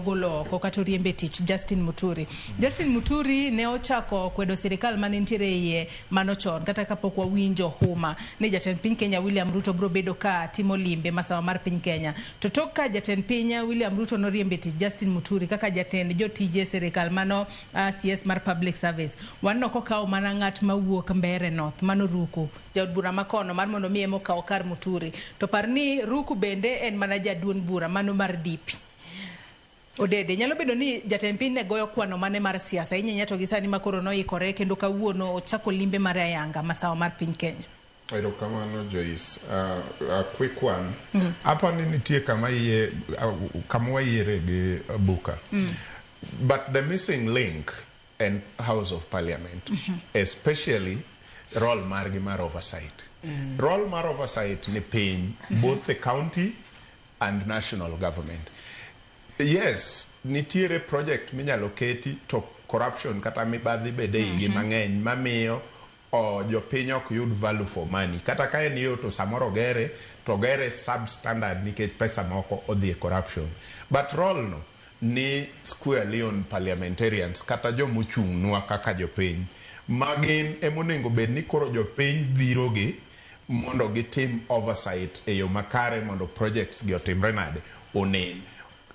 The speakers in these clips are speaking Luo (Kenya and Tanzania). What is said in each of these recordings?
ogolo oko kata oriembe tich Justin Muturi. Justin Muturi ne ochako kwedo sirikal mane nitiere iye mano chon kata kapok wawinjo huma ni jatend piny Kenya William Ruto biro bedo ka timo limbe masawa mar piny Kenya. To tok ka jatend piny William Ruto noriembe tich Justin Muturi kaka jatend jotije sirikal mano CS mar Public Service, waneno kokawo mana ng'at mawuok Mbeere North mano Ruku, jaod bura makono mar mondo mi ema okaw kar Muturi. To par ni Ruku bende en mana jaduond bura mano mar DP. Odede, nyalo bedo ni jatend piny ne goyo kwano mane mar siasa ahinya to gi sani ma koro noikore kendo kawuono ochako limbe mare ayanga masawa mar piny Kenya. Erokamano Joyce. A quick one. Apani nitie kama iye kama wayiere gi Buka. But the missing link en House of Parliament. Especially role margi mar oversight. Role mar oversight ni piny both the county and national government. Yes, nitiere project minyalo keti to corruption kata mibadhi bede igi mang'eny mamiyo jopiny ok yud value for money. Kata ka en yo to samoro ogere to ogere substandard nikech pesa moko odhi e corruption. But role no ni squarely on parliamentarians kata jomochung' nwa kaka jopiny ma gin emonego bed ni koro jopiny dhirogi mondo gitim oversight e yo makare mondo projects gi otimre nade onen.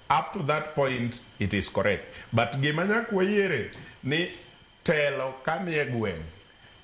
Up to that point it is correct. But gima nyaka wayiere ni telo kanie gweng'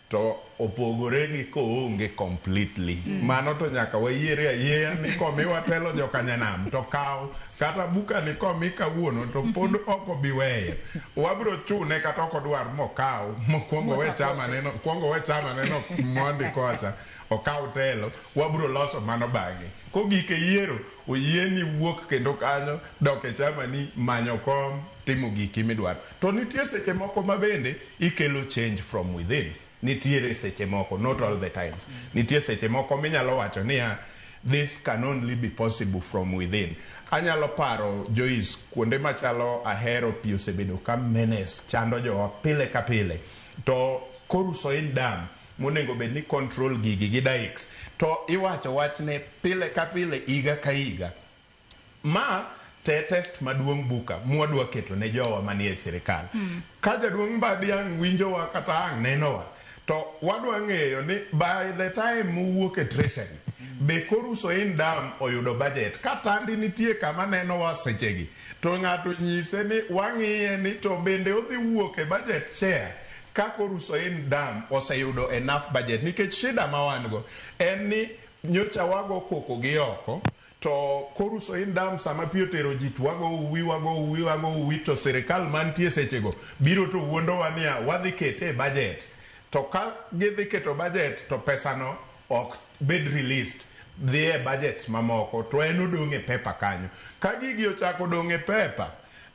to opogore gi koonge completely. Mano to nyaka wayiere ayieya ni komiwa telo jokanyanam to kaw kata buka ni komi kawuono to pod ok obi weyo. Wabiro chune kata ok odwar mokaw mokwongo we chama neno kwongo we chama neno mondi kocha okaw telo wabiro loso mano bang'e. Kogik e yiero oyieni wuok kendo kanyo dok e chama ni manyo kom timo giki midwaro. To nitie seche moko ma bende ikelo change from within. Nitiere seche moko, not all the times. Nitie seche moko minyalo wacho niya, this can only be possible from within. Anyalo paro Joyce, kuonde machalo Ahero pi osebedo ka menace chando jowa pile ka pile. To Koru Soin Dam monego bed ni control gigi gi dikes to iwacho wachne pile ka pile higa ka higa. Ma te test maduong' buka mwadwa keto ne jowa manie sirikal. Ka jaduong' Mbadi ang' winjowa kata ang' nenowa, to wadwa ng'eyo ni by the time mowuok e treasury, be Koru Soin Dam oyudo budget. Ka Tandi nitie kama nenowa sechegi, to ng'ato nyise ni wang'iye ni to bende odhi wuok e budget chair ka Koru Soin Dam oseyudo enough budget. Nikech shida ma wan go en ni nyocha wago koko gi oko, to Koru Soin Dam sama pi otero ji to wago uwi wago uwi wago uwi to sirikal mantie sechego biro to wuondowa niya wadhi kete e budget to ka gidhi keto budget to pesano ok bed released dhi e budget mamoko to en odong' e paper kanyo ka gigi ochako dong' e paper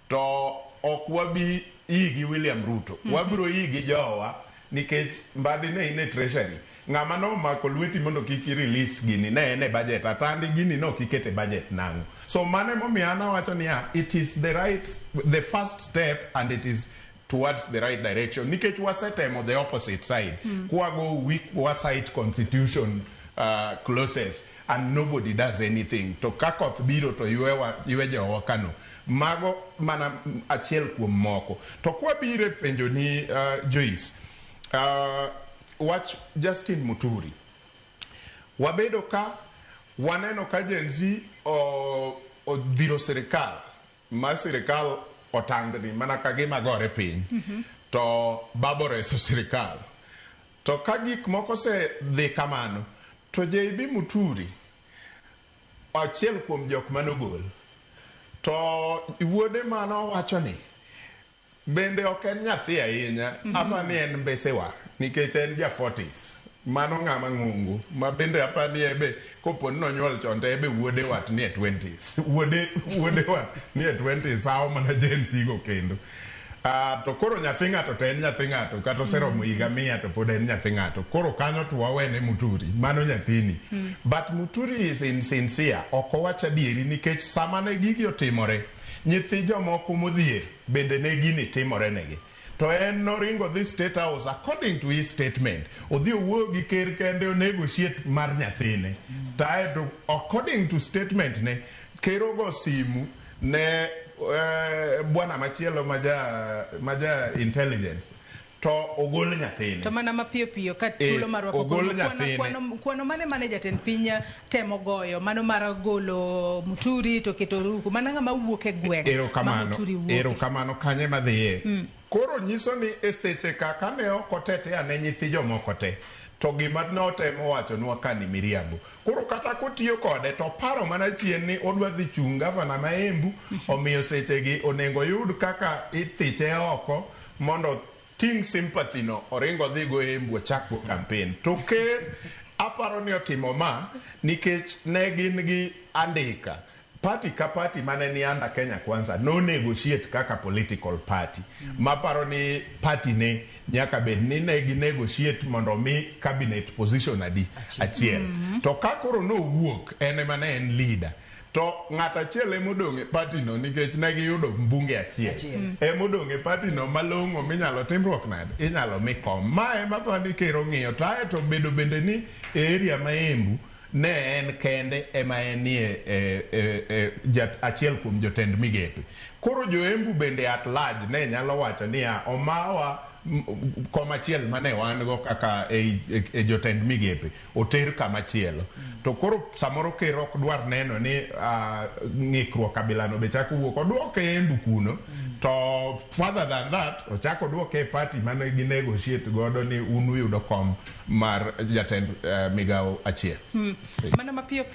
to ok wabi yi gi William Ruto wabiro yi gi jowa nikech Mbadi ne in e treasury ng'ama nomako lweti mondo kik i release gini ne en e budget atandi gini ne ok iketo e budget nang'o so mano emomiyo an awacho niya it is the right the first step and it is towards the right direction nikech wasetemo the opposite side kwago weak wacite constitution clauses and nobody does anything to ka koth biro to ywewa ywe jowa kano mago mana achiel kuom moko to kwabiro e penjo ni Joyce wach Justin Muturi wabedo ka waneno ka Gen Z odhiro sirikal ma sirikal otangni mana ka gima gore piny to baba oreso sirikal to ka gik moko osedhi kamano to JB Muturi achiel kuom jok manogol to wuode manowacho ni bende ok en nyathi ahinya apa ni en mbesewa nikech en ja 40s mano ng'ama ng'ongo ma bende apa ni ebe kopo ni nonyuol chon to ebe wuode wat ni e 20s wuode wuode wat ni e 20s sawo mana Gen Z go kendo. To koro nyathi ng'ato to en nyathi ng'ato kata oseromo higa 100 to pod en nyathi ng'ato koro kanyo to wawene Muturi mano nyathini but Muturi is insincere ok owach adieri nikech sama ne gigi otimore nyithi jomoko modhier bende ne gini timore negi to en noringo dhi State House according to his statement odhi owuoyo gi ker kende o negotiate mar nyathine to aeto according to statement ne ker ogo simu ne bwana machielo maja intelligence to ogol nyathini. To mana mapiyo piyo ka thuolo marwa pok ogol orumo. Nyathine. Kwano mane jatend piny temo goyo mano mar golo Muturi to keto Ruku mana ng'ama wuok e gweng' ma Erokamano. Muturi wuoke. Erokamano. Kanye madhiye koro nyiso ni e seche ka kane ok otetea ne nyithi jomoko te, to gima notemo wachonwa ka ni miriambo. Koro kata kotiyo kode to paro mana chien ni odwa dhi chung' gavana ma Embu, omiyo sechegi onego yud kaka ithiche oko mondo ting' sympathy no oringo dhi go Embu ochak go campaign. To ker aparo ni otimo ma nikech ne gin gi andika party ka party mane ni under Kenya Kwanza no negotiate kaka political party. Maparo ni party ne nyaka bed ni ne gi negotiate mondo mi cabinet position adi? Achiel. To ka koro nowuok en ema ne en leader, to ng'at achiel emodong' e party no nikech ne giyudo mbunge achiel. Achiel. Emodong' e party no malong'o minyalo timruok nade, inyalo mi kom. Ma ema aparo ni ker ong'iyo to ae to bedo bende ni e area ma Embu ne en kende ema enie achiel kuom jotend migepe. Koro jo-Embu bende at large ne nyalo wacho niya, omawa kom achiel mane wan go kaka e jotend migepe oter kama chielo. To koro samoro ker ok dwar neno ni ng'ikruok kabilano be chako wuok, oduoke Embu kuno. To further than that, ochako oduoke e party mane gi negotiate godo ni un uyudo kom mar jatend migawo achiel. Mana mapiyo piyo.